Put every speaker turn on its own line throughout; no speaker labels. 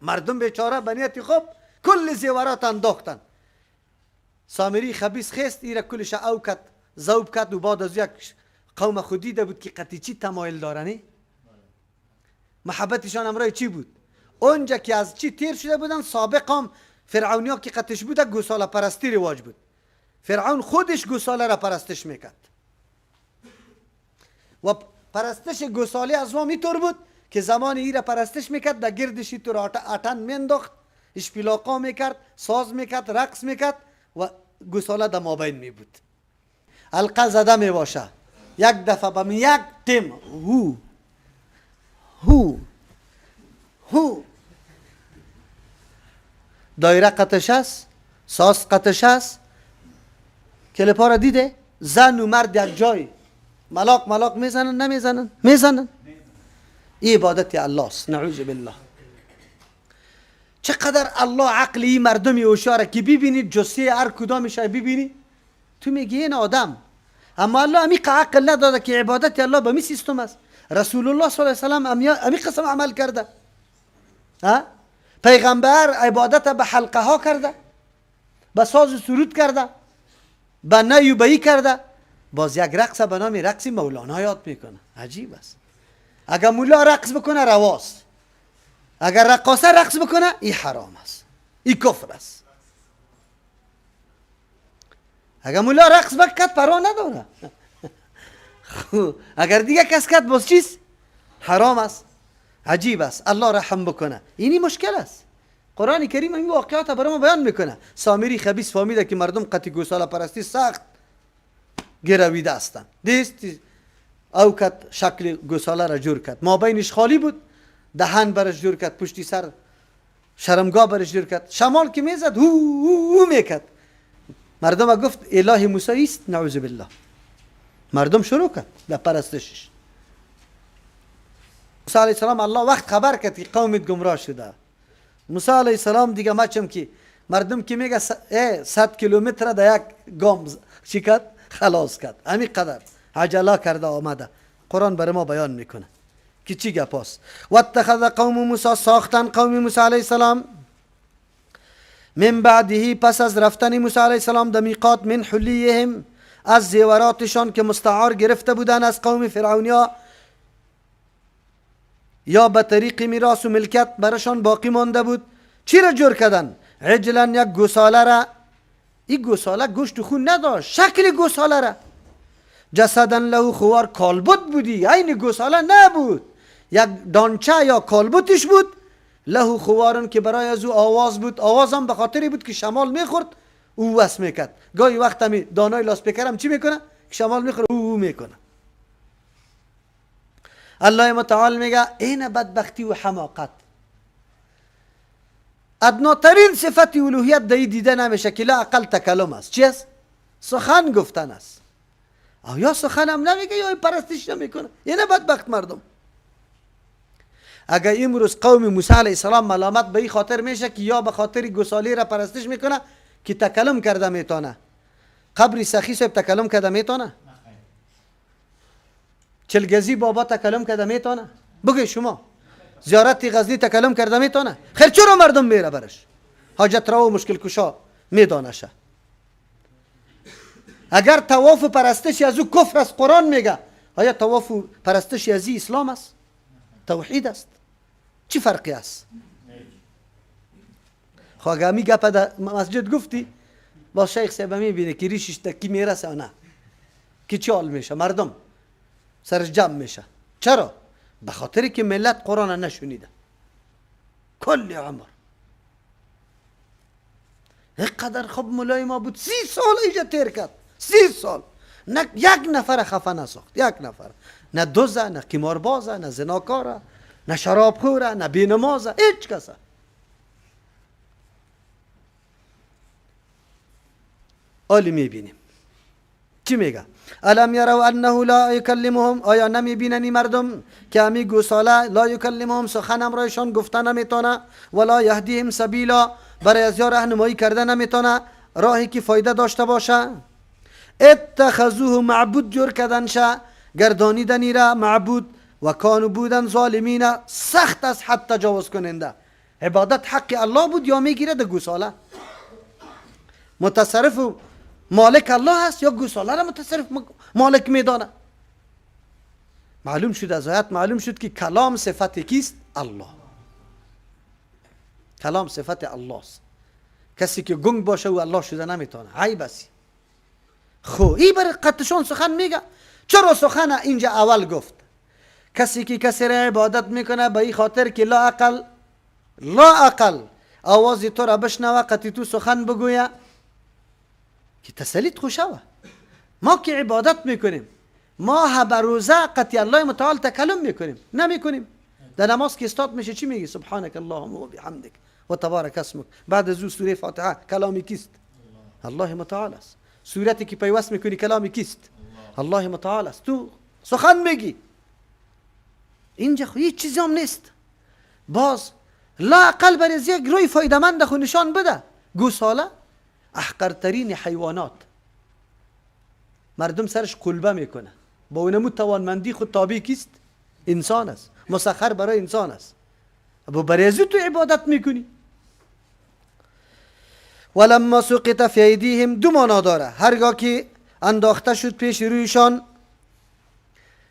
مردم بیچاره به نیت خوب کل زیورات انداختن. سامری خبیث خست ایره کلش او کد ذوب کد و بعد از یک قوم خود دیده بود که قطعی چی تمایل دارنی؟ محبتشان امرای چی بود؟ اونجا که از چی تیر شده بودن سابق هم فرعونیا که قطش بوده گوساله پرستی رواج بود. فرعون خودش گوساله را پرستش میکرد و پرستش گوساله از ما میطور بود که زمان ای را پرستش میکرد در گردش تو اتن مینداخت، اشپیلاقا میکرد، ساز میکرد، رقص میکرد و گوساله در مابین می بود. حلقه زده میباشه یک دفعه به یک تیم هو هو هو دایره قطش است، ساز قطش است، کلپا را دیده زن و مرد یک جای ملاق ملاق میزنن نمیزنن؟ میزنن. این عبادت الله است، نعوذ بالله. چقدر الله عقلی مردمی هوشیاره که ببینید جثه هر کدامش ببینی تو میگی این آدم، اما الله امی عقل نداده که عبادت الله به می سیستم است. رسول الله صلی الله علیه و سلم امی قسم عمل کرده، ها؟ پیغمبر عبادت به حلقه ها کرده، به ساز و سرود کرده، به نی و بی کرده، باز یک رقص به نام رقص مولانا یاد میکنه. عجیب است. اگر مولا رقص بکنه رواست، اگر رقاصه رقص بکنه این حرام است، این کفر است. اگر مولا رقص بکد پروا نداره، اگر دیگه کس کد باز چیست؟ حرام است. عجیب است. الله رحم بکنه. اینی مشکل است. قرآن کریم این واقعات برای ما بیان میکنه. سامری خبیث فهمیده که مردم قطعی گوساله پرستی سخت گرویده هستند. دیست او کد شکل گوساله را جور کرد، ما بینش خالی بود، دهن برش جور کرد، پشتی سر شرمگاه برش جور کرد، شمال که میزد هو هو هو میکرد. مردم گفت اله موسی است، نعوذ بالله. مردم شروع کرد در پرستشش. موسی علیه السلام الله وقت خبر کرد که قومت گمراه شده. موسی علیه السلام دیگه مچم که مردم که میگه 100 کیلومتر در یک گام چی کرد؟ خلاص کرد. همین قدر عجله کرده آمده. قرآن برای ما بیان میکنه که چی گپ است. واتخذ قوم موسی، ساختن قوم موسی علیه السلام من بعده، پس از رفتن موسی علیه السلام در میقات، من حلیهم، از زیوراتشان که مستعار گرفته بودن از قوم فرعونیا یا به طریق میراث و ملکت برشان باقی مانده بود، چی را جور کردن؟ عجلا، یک گوساله را. این گوساله گوشت و خون نداشت، شکل گوساله را. جسدا له خوار، کالبد بودی، عین گوساله نبود، یک دانچه یا کالبدش بود. له خوارن که برای از او آواز بود، آواز هم به خاطری بود که شمال میخورد او وس میکرد. گاهی وقت همی دانای لاسپیکر هم چی میکنه؟ که شمال میخوره او میکنه. الله متعال میگه این بدبختی و حماقت، ادناترین صفت الوهیت در دیده نمیشه که لا اقل تکلم است. چی است؟ سخن گفتن است. او یا سخن هم نمیگه یا پرستش نمیکنه. اینه بدبخت مردم. اگر امروز قوم موسی علیه السلام ملامت به این خاطر میشه که یا به خاطر گوساله را پرستش میکنه که تکلم کرده میتونه، قبر سخی صاحب تکلم کرده میتونه، چلگزی بابا تکلم کرده میتونه، بگه شما زیارت غزنی تکلم کرده میتونه؟ خیر چرا مردم میره برش؟ حاجت را و مشکل کشا میدانشه. اگر طواف و پرستش از او کفر است، قرآن میگه، آیا طواف و پرستش از اسلام است؟ توحید است؟ چی فرقی است؟ خب اگر می گپ در مسجد گفتی با شیخ صاحب میبینه که ریشش تکی میرسه نه که چی حال میشه، مردم سرش جمع میشه. چرا؟ به خاطر که ملت قرآن نشنیده کل عمر. اینقدر خب مولای ما بود 30 سال اینجا تیر کرد، 30 سال نه یک نفر خفه نساخت، یک نفر، نه دزده، نه قماربازه، نه زناکاره، نه شرابخوره، نه بینمازه، هیچ کسه. آلی میبینیم چی میگه؟ الم یروا انه لا یکلمهم، آیا نمیبینن مردم که امی گوساله لا یکلمهم، سخن امرایشان گفته نمیتونه، ولا یهدیهم سبیلا، برای از یا راهنمایی کرده نمیتونه، راهی که فایده داشته باشه. اتخذوه، معبود جور کردن شه، گردانیدن را معبود، و کانوا بودن ظالمین، سخت از حد تجاوز کننده. عبادت حق الله بود یا میگیره ده گوساله؟ متصرف و مالک الله هست یا گوساله را متصرف مالک میدانه؟ معلوم شد از آیت، معلوم شد که کلام صفت کیست؟ الله. کلام صفت الله است. کسی که گنگ باشه و الله شده نمیتونه، عیب است. خو ای بر قطشون سخن میگه. چرا سخن اینجا اول گفت؟ کسی که کسی را عبادت میکنه به این خاطر که لا اقل، لا اقل آواز تو را بشنوه، قطی تو سخن بگویه که تسلیت خوشوه. ما که عبادت میکنیم، ما هبروزه قطی الله متعال تکلم میکنیم، نمیکنیم. در نماز که استاد میشه چی میگی؟ سبحانك اللهم و بحمدک و تبارک اسمک. بعد از او سوره فاتحه کلامی کیست؟ الله متعال است. صورتی که پیوست میکنی کلامی کیست؟ الله متعال است. تو سخن میگی. اینجا خو هیچ چیزی هم نیست. باز لا اقل بر از یک روی فایده‌مند خو نشان بده. گوساله احقرترین حیوانات، مردم سرش قلبه میکنه. با اونمو توانمندی خود تابع کیست؟ انسان است، مسخر برای انسان است. با برای تو عبادت میکنی. ولما سقط فی ایدیهم دو معنا داره. هرگاه که انداخته شد پیش رویشان،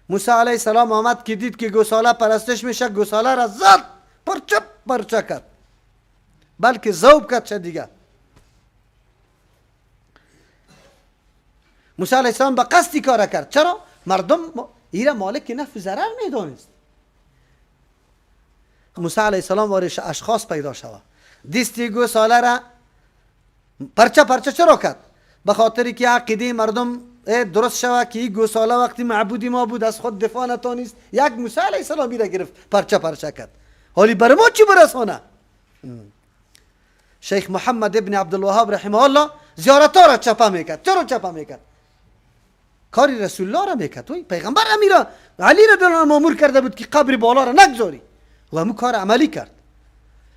موسی علیه السلام آمد که دید که گوساله پرستش میشه، گوساله را زد پرچه پرچه کرد، بلکه ذوب کرد چه دیگه. موسی علیه السلام به قصدی کار کرد. چرا؟ مردم ایره مالک نفع ضرر میدانست. موسی علیه السلام وارش اشخاص پیدا شوه، دیستی گوساله را پرچه پرچه چرا کرد؟ به خاطری که عقیده مردم درست شوه که این گوساله وقتی معبودی ما بود از خود دفاع نتانست، یک موسی علیه السلام را گرفت پرچه پرچه کرد. حالی بر ما چی برسانه؟ شیخ محمد ابن عبدالوهاب رحمه الله زیارت ها را چپه میکرد. چرا چپه میکرد؟ کاری رسول الله را میکرد. پیغمبر امیرا علی را مامور کرده بود که قبر بالا را نگذاری و همون کار عملی کرد.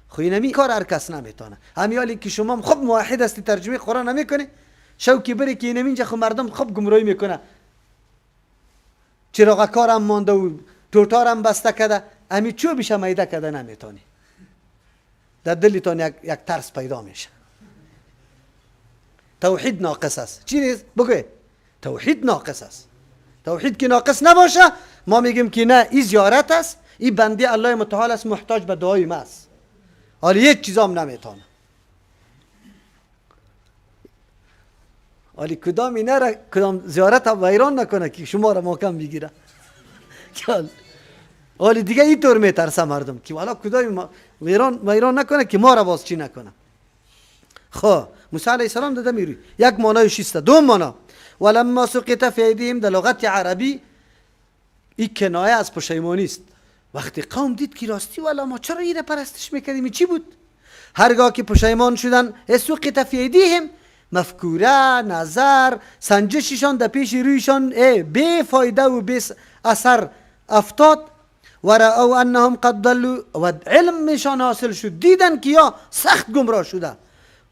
خو اینمی کار هر کس نمیتونه. همیالی که شما خوب موحد هستی ترجمه قرآن نمیکنی، شوکی بری که اینم اینجا خو مردم خوب گمراهی میکنه، چراغ کارم مانده و توتارم بسته کرده، امی چوبش هم میده کرده نمیتونی. در دلتان یک ترس پیدا میشه. توحید ناقص است. چی نیست؟ بگوی توحید ناقص است. توحید که ناقص نباشه ما میگیم که نه، این زیارت است، این بنده الله متعال است، محتاج به دعای ما است. حالا یک چیزام نمیتونه. حالا کدام اینا را کدام زیارت هم ویران نکنه که شما را محکم بگیره. حالا دیگه اینطور میترسه مردم که والا کدام ویران نکنه که ما را باز چی نکنه. خب موسی علیه السلام داده میروی یک معنای شیسته. دو معنا ولما سقط فی ایدیهم در لغت عربی این کنایه از پشیمانی است. وقتی قوم دید که راستی والا ما چرا ایره پرستش میکردیم، چی بود؟ هرگاه که پشیمان شدن، سقط فی ایدیهم مفکوره، نظر، سنجششان در پیش رویشان بی فایده و بی اثر افتاد. و رأوا انهم قد ضلوا و علمشان حاصل شد، دیدن که یا سخت گمراه شده.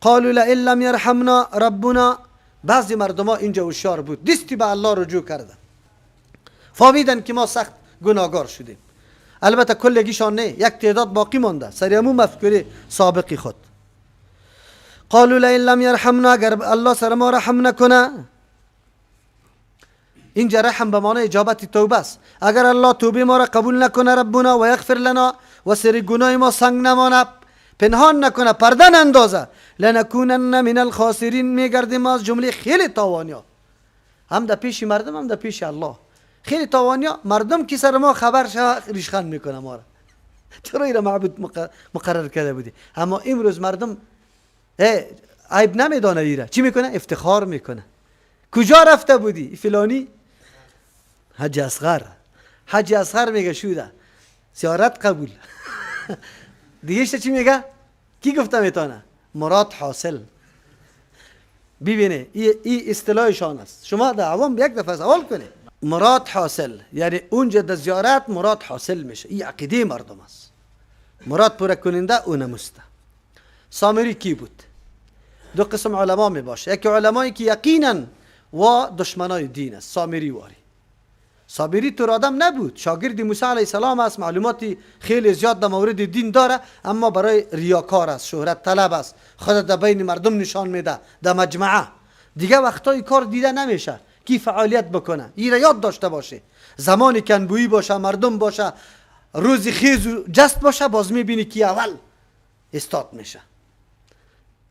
قالوا لئن لم یرحمنا ربنا. بعضی مردم ها اینجا هوشیار بود، دستی به الله رجوع کرده، فهمیدن که ما سخت گناهگار شدیم. البته کلگیشان نه، یک تعداد باقی مانده سر همون مفکوره سابقی خود. قالوا لئن لم یرحمنا، اگر الله سر ما رحم نکنه. اینجا رحم به معنی اجابت توبه است. اگر الله توبه ما را قبول نکنه ربنا و یغفر لنا و سر گناه ما سنگ نمانه، پنهان نکنه، پرده نندازه، لنکونن من الخاسرین، میگردیم از جمله خیلی تاوانیا، هم در پیش مردم هم در پیش الله. خیلی تاوانیا مردم که سر ما خبر شوه ریشخند میکنه ما را، چرا ایرا معبود مقرر کرده بودی؟ اما امروز مردم عیب نمیدانه ایره، چی میکنه؟ افتخار میکنه. کجا رفته بودی فلانی؟ حج اصغر. حج اصغر میگه شوده زیارت قبول. دیگه چی میگه؟ کی گفته میتونه؟ مراد حاصل. ببینه ای اصطلاحشان است. شما در عوام یک دفعه سوال کنه مراد حاصل، یعنی اونجا در زیارت مراد حاصل میشه. این عقیده مردم است. مراد پوره کننده اونمسته. سامری کی بود؟ دو قسم علما می باشه. یکی علمایی که یقینا و دشمنای دین است، سامری واری. سامری تو آدم نبود، شاگرد موسی علیه السلام است، معلوماتی خیلی زیاد در مورد دین داره، اما برای ریاکار است، شهرت طلب است، خود در بین مردم نشان میده در مجمعه. دیگه وقتای کار دیده نمیشه کی فعالیت بکنه. این را یاد داشته باشه، زمانی کنبویی باشه، مردم باشه، روزی خیز و جست باشه، باز میبینی کی اول استاد میشه،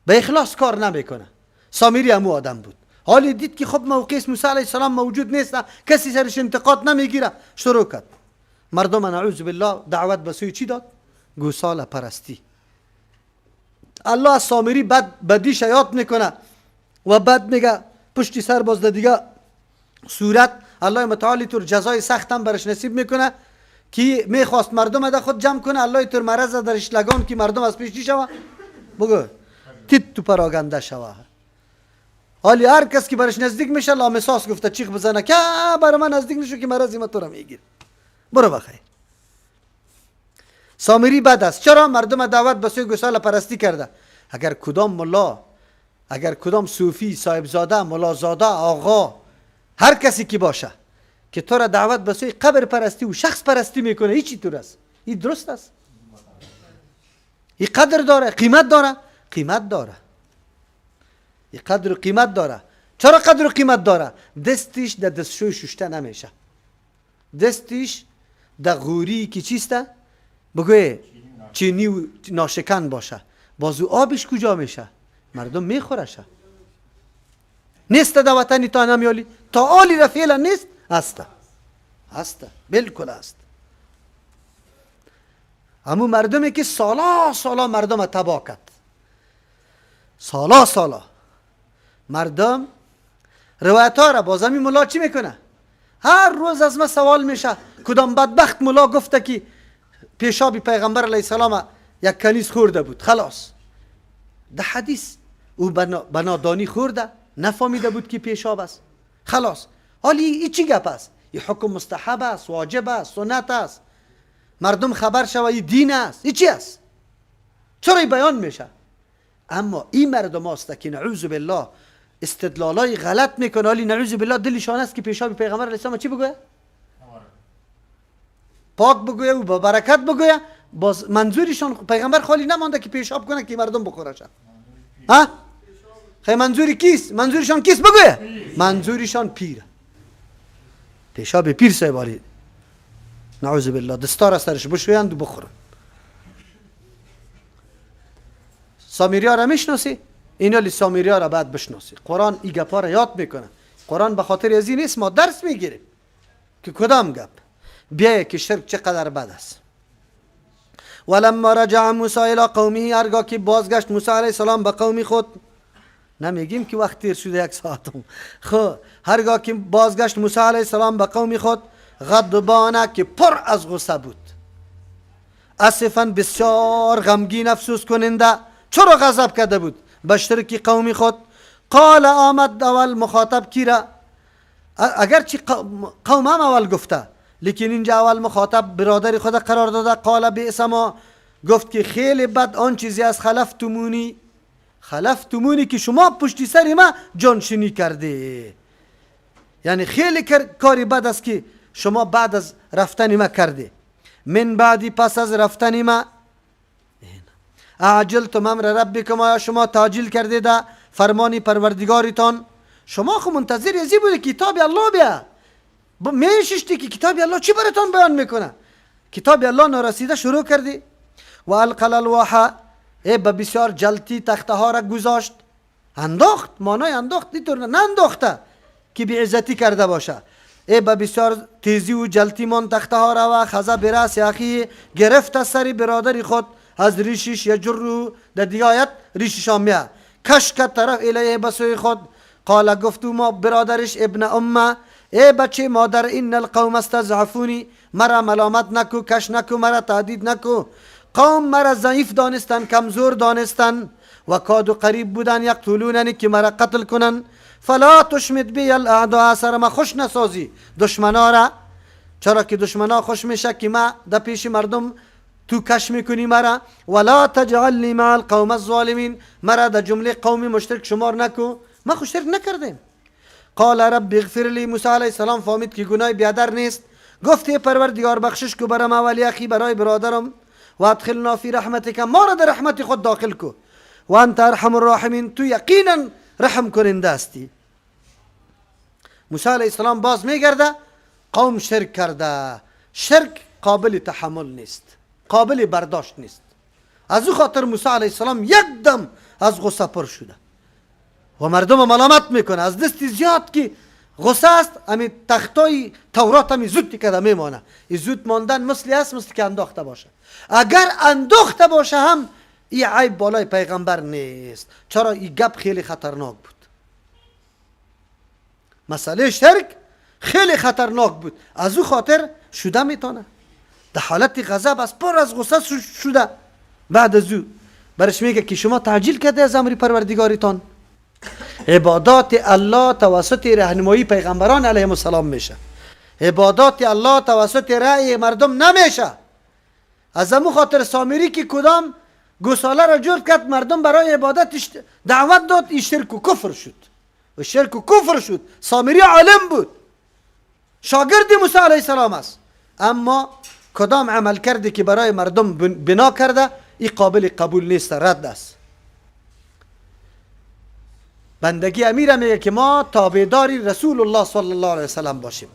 به اخلاص کار نمیکنه. سامری همو آدم بود. حالی دید که خب موقع موسی علیه السلام موجود نیست، کسی سرش انتقاد نمیگیره، شروع کرد مردم نعوذ بالله دعوت به سوی چی داد؟ گوساله پرستی. الله از سامری بد بدیش یاد میکنه و بعد میگه پشتی سر باز دیگه صورت الله متعالی تور جزای سخت هم برش نصیب میکنه که میخواست مردم ده خود جمع کنه، الله تور مرض درش لگان که مردم از پیش چی شوه؟ بگو تیت تو پراگنده شوه. حالی هر کس که برش نزدیک میشه لامساس گفته چیخ بزنه که برای من نزدیک نشو که مرضی ما تو رو میگیر، برو بخیر. سامری بد است. چرا؟ مردم دعوت به سوی گوساله پرستی کرده. اگر کدام ملا، اگر کدام صوفی، صاحبزاده، ملازاده، آقا، هر کسی که باشه که تو را دعوت به سوی قبر پرستی و شخص پرستی میکنه، هیچی طور است؟ این درست است؟ این قدر داره، قیمت داره، قیمت داره، این قدر و قیمت داره. چرا قدر و قیمت داره؟ دستش در دستشوی ششته نمیشه، دستش در غوری که چیسته؟ بگوی چینی و ناشکن باشه، بازو آبش کجا میشه؟ مردم میخورشه. نیست در وطنی تا نمیالی تا آلی را فعلا نیست، هسته هسته بالکل هست. همون مردمی که سالا سالا مردم تباه کرد، سالا سالا مردم روایت ها را باز همین ملا چی میکنه؟ هر روز از ما سوال میشه کدام بدبخت ملا گفته که پیشاب پیغمبر علیه السلام یک کنیز خورده بود. خلاص ده حدیث او بنادانی خورده، نفهمیده بود که پیشاب است. خلاص حالی ای چی گپ است؟ این حکم مستحب است، واجب است، سنت است، مردم خبر شوه این دین است، این چی است؟ چرا بیان میشه؟ اما این مردم است که نعوذ بالله استدلالای غلط میکنه. حالی نعوذ بالله دلشان است که پیشاب پیغمبر علیه السلام چی بگویه؟ پاک بگویه و با برکت بگویه. باز منظورشان پیغمبر خالی نمانده که پیشاب کنه که مردم بخورشن. ها؟ خیلی منظوری کیست؟ منظورشان کیست بگویه؟ منظورشان پیره، پیشاب پیر صاحب علی نعوذ بالله دستار سرش بشویند و بخورن. سامریا را میشناسی؟ اینا لی سامریا را بعد بشناسی. قرآن ای گپا را یاد میکنه. قرآن به خاطر از این نیست ما درس میگیریم که کدام گپ بیایه که شرک چقدر بد است. ولما رجع موسی الی قومه، هرگاه که بازگشت موسی علیه السلام به قوم خود، نمیگیم که وقت تیر شده یک ساعتم، خب هرگاه که بازگشت موسی علیه السلام به قوم خود، غضبانه که پر از غصه بود، اسفا بسیار غمگین افسوس کننده. چرا غضب کرده بود؟ به شرک قوم خود. قال آمد اول مخاطب کی را؟ اگرچه قوم هم اول گفته، لیکن اینجا اول مخاطب برادر خود قرار داده. قال بئس ما، گفت که خیلی بد آن چیزی از خلفتمونی، خلفتمونی که شما پشتی سر ما جانشینی کرده، یعنی خیلی کاری بد است که شما بعد از رفتن ما کرده. من بعدی پس از رفتن ما، اعجلتم امر ربکم، آیا شما تعجیل کرده ده فرمان پروردگارتان؟ شما خو منتظر ازی بوده کتاب الله بیا میششتی که کتاب الله چی براتان بیان میکنه. کتاب الله نارسیده شروع کردی. و القى الالواح، ای به بسیار جلتی تخته ها را گذاشت، انداخت، مانای انداخت اینطور نه انداخته که بی عزتی کرده باشه. ای به بسیار تیزی و جلتی مان تخته ها را و خزه برأس اخی، گرفت از سر برادر خود از ریشش یجرو، در دیگه آیت ریشش هم میه کش کرد طرف الیه به سوی خود. قال گفت ما برادرش ابن امه، ای بچه مادر، ان القوم استضعفونی، مرا ملامت نکو، کش نکو، مرا تهدید نکو. قوم مرا ضعیف دانستن، کمزور دانستن، و کادو قریب بودن یقتلوننی که مرا قتل کنن. فلا تشمت بی الاعداء، سر ما خوش نسازی دشمنا را، چرا که دشمنا خوش میشه که ما در پیش مردم تو کش میکنی مرا. ولا تجعلنی مع القوم الظالمین، مرا در جمله قوم مشترک شمار نکو، ما خو شرک نکردیم. قال رب اغفر لی، موسی علیه السلام فهمید که گناه بیادر نیست، گفت ای پروردگار بخشش کو برام ولی اخی، برای برادرم، و ادخلنا فی رحمتک، ما را در رحمت خود داخل کو، و انت ارحم الراحمین، تو یقینا رحم کننده هستی. موسی علیه السلام باز میگرده، قوم شرک کرده، شرک قابل تحمل نیست، قابل برداشت نیست. از او خاطر موسی علیه السلام یک دم از غصه پر شده و مردم ملامت میکنه، از دست زیاد که غصه است، امی تختای تورات همی زود کده میمانه. این زود ماندن مثلی است مثل که انداخته باشه. اگر انداخته باشه هم این عیب بالای پیغمبر نیست. چرا؟ این گپ خیلی خطرناک بود، مسئله شرک خیلی خطرناک بود، از او خاطر شده میتونه در حالت غضب از پر از غصه شده. بعد از او برش میگه که شما تعجیل کرده از امر پروردگارتان. عبادات الله توسط رهنمایی پیغمبران علیهم السلام میشه، عبادات الله توسط رأی مردم نمیشه. از امو خاطر سامری که کدام گوساله را جور کرد، مردم برای عبادتش دعوت داد، این شرک و کفر شد و شرک و کفر شد. سامری عالم بود، شاگرد موسی علیه السلام است، اما کدام عمل کرده که برای مردم بنا کرده این قابل قبول نیست، رد است. بندگی امیر میگه که ما تابعدار رسول الله صلی الله علیه وسلم باشیم،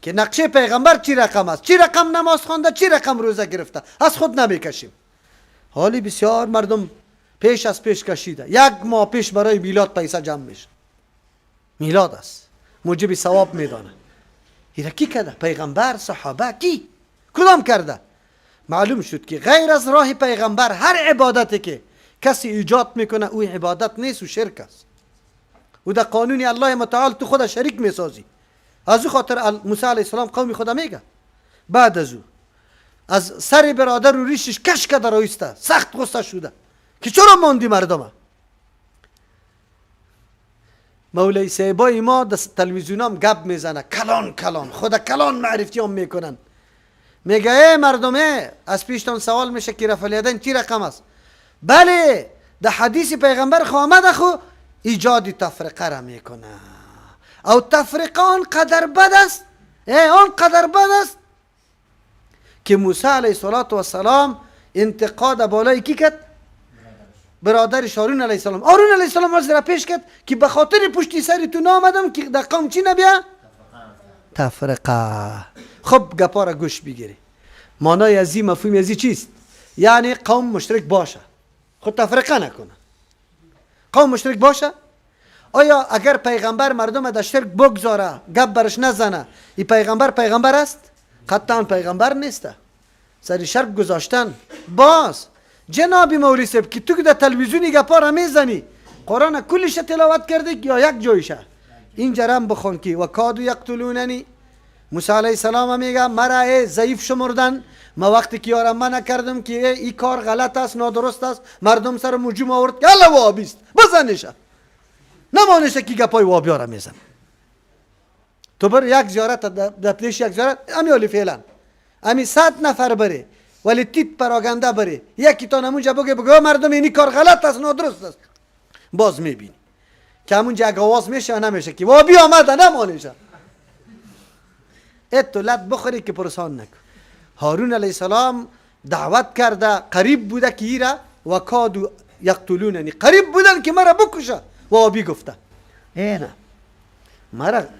که نقشه پیغمبر چی رقم است، چی رقم نماز خوانده، چی رقم روزه گرفته، از خود نمیکشیم. حالی بسیار مردم پیش از پیش کشیده، یک ماه پیش برای میلاد پیسه جمع میشه، میلاد است، موجب ثواب میدانه. ایره کی کرده؟ پیغمبر، صحابه، کی کدام کرده؟ معلوم شد که غیر از راه پیغمبر هر عبادتی که کسی ایجاد میکنه او عبادت نیست و شرک است. او در قانون الله متعال تو خود شریک میسازی. از او خاطر موسی علیه السلام قوم خدا میگه. بعد از او از سر برادر و ریشش کش کرده رایسته، سخت غصه شده که چرا ماندی مردمه. مولای صاحبای ما در تلویزیون هم گپ میزنه، کلان کلان خدا کلان معرفتی هم میکنن، میگه ای مردمه از پیشتان سوال میشه که رفع الیدین چی رقم است؟ بله در حدیث پیغمبر خو آمده، خو ایجاد تفرقه را میکنه. او تفرقه آن قدر بد است، آن قدر بد است که موسی علیه السلام انتقاد بالای کی کرد؟ برادرش هارون علیه السلام. هارون علیه السلام از را پیش کرد که به خاطر پشتی سری تو نامدم که در قوم چی نبیا؟ تفرقه. خب گپا را گوش بگیری. معنای از این مفهوم از چیست؟ یعنی قوم مشترک باشه، خود تفرقه نکنه. قوم مشترک باشه. آیا اگر پیغمبر مردم در شرک بگذاره، گپ برش نزنه، این پیغمبر پیغمبر است؟ قطعا پیغمبر نیست. سر شرک گذاشتن. باز جناب مولوی صاحب که تو که در تلویزیون گپا را میزنی، قرآن کلش تلاوت کردی یا یک جایشه؟ این جرم بخوان که و کادو یقتلوننی. موسی علیه السلام میگه مرا ضعیف شمردن، ما وقتی که یارم من نکردم که این کار غلط است، نادرست است، مردم سر مجوم آورد که الله وابی است، بزنشه نمانشه که گپای وابی را میزن. تو بر یک زیارت در پیش یک زیارت امی حالی فعلا امی 100 نفر بره ولی تیت پراگنده بره، یکی تا نمونجا بگه بگه مردم اینی کار غلط است، نادرست است، باز میبینی که همونجا اگه آواز میشه نمیشه که وابی آمده نمانشه. ات لط بخوری که پرسان نکن. هارون علیه السلام دعوت کرده، قریب بوده که ایره و کادو یقتلوننی، قریب بودن که مرا بکشه. و آبی گفته ای نه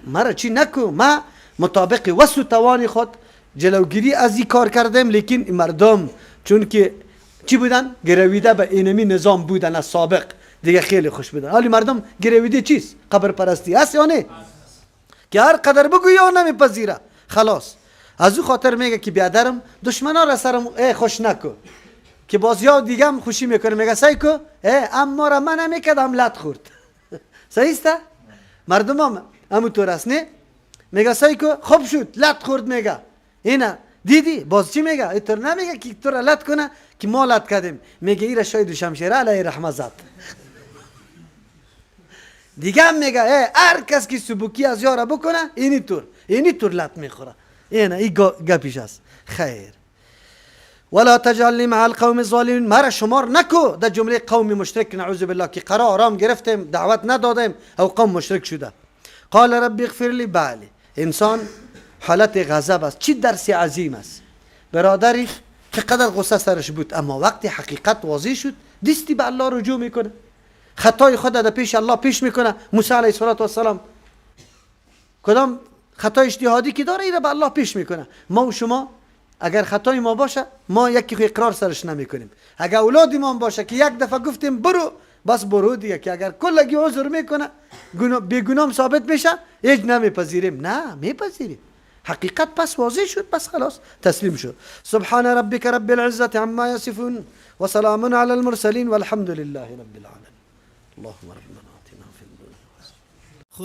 مرا چی نکو، ما مطابق وس و توان خود جلوگیری از این کار کردیم، لیکن مردم چون که چی بودن؟ گرویده به اینمی نظام بودن از سابق دیگه، خیلی خوش بودن. حالی مردم گرویده چیست؟ قبر پرستی است یا نه؟ که هر قدر بگویی یا نمیپذیره. خلاص از او خاطر میگه که بیادرم دشمنا را سرم خوش نکو، که باز یا دیگه هم خوشی میکنه، میگه سعی کو اما را من نمیکردم لط خورد. صحیح است؟ مردم هم همونطور است نه؟ میگه سعی کو خوب شد لط خورد، میگه اینا دیدی باز چی میگه؟ اینطور نمیگه که تو را لط کنه که ما لط کردیم، میگه ایره شاید شمشیره علیه رحمه زد. دیگه هم میگه هر کس که سبوکی از یارا بکنه اینی طور اینی طور لط میخوره. اینه این گپیش است. خیر ولا تجعلنی مع القوم الظالمین، مرا شمار نکو در جمله قوم مشرک، نعوذ بالله که قرار آرام گرفتیم دعوت ندادیم او قوم مشرک شده. قال رب اغفر لی. بله، انسان حالت غضب است. چی درس عظیم است. برادرش چقدر غصه سرش بود، اما وقتی حقیقت واضح شد دستی به الله رجوع میکنه، خطای خود در پیش الله پیش میکنه. موسی علیه السلام کدام خطای اجتهادی که داره ایره به الله پیش میکنه. ما و شما اگر خطای ما باشه ما یکی خو اقرار سرش نمیکنیم. اگر اولاد ما باشه که یک دفعه گفتیم برو، بس برو دیگه، که اگر کلگی عذر میکنه بیگناه ثابت میشه هیچ نمیپذیریم. نه، میپذیریم. حقیقت پس واضح شد، پس خلاص تسلیم شد. سبحان ربک رب العزة عما یصفون وسلام علی المرسلین والحمد لله رب العالمین. اللهم ربنا.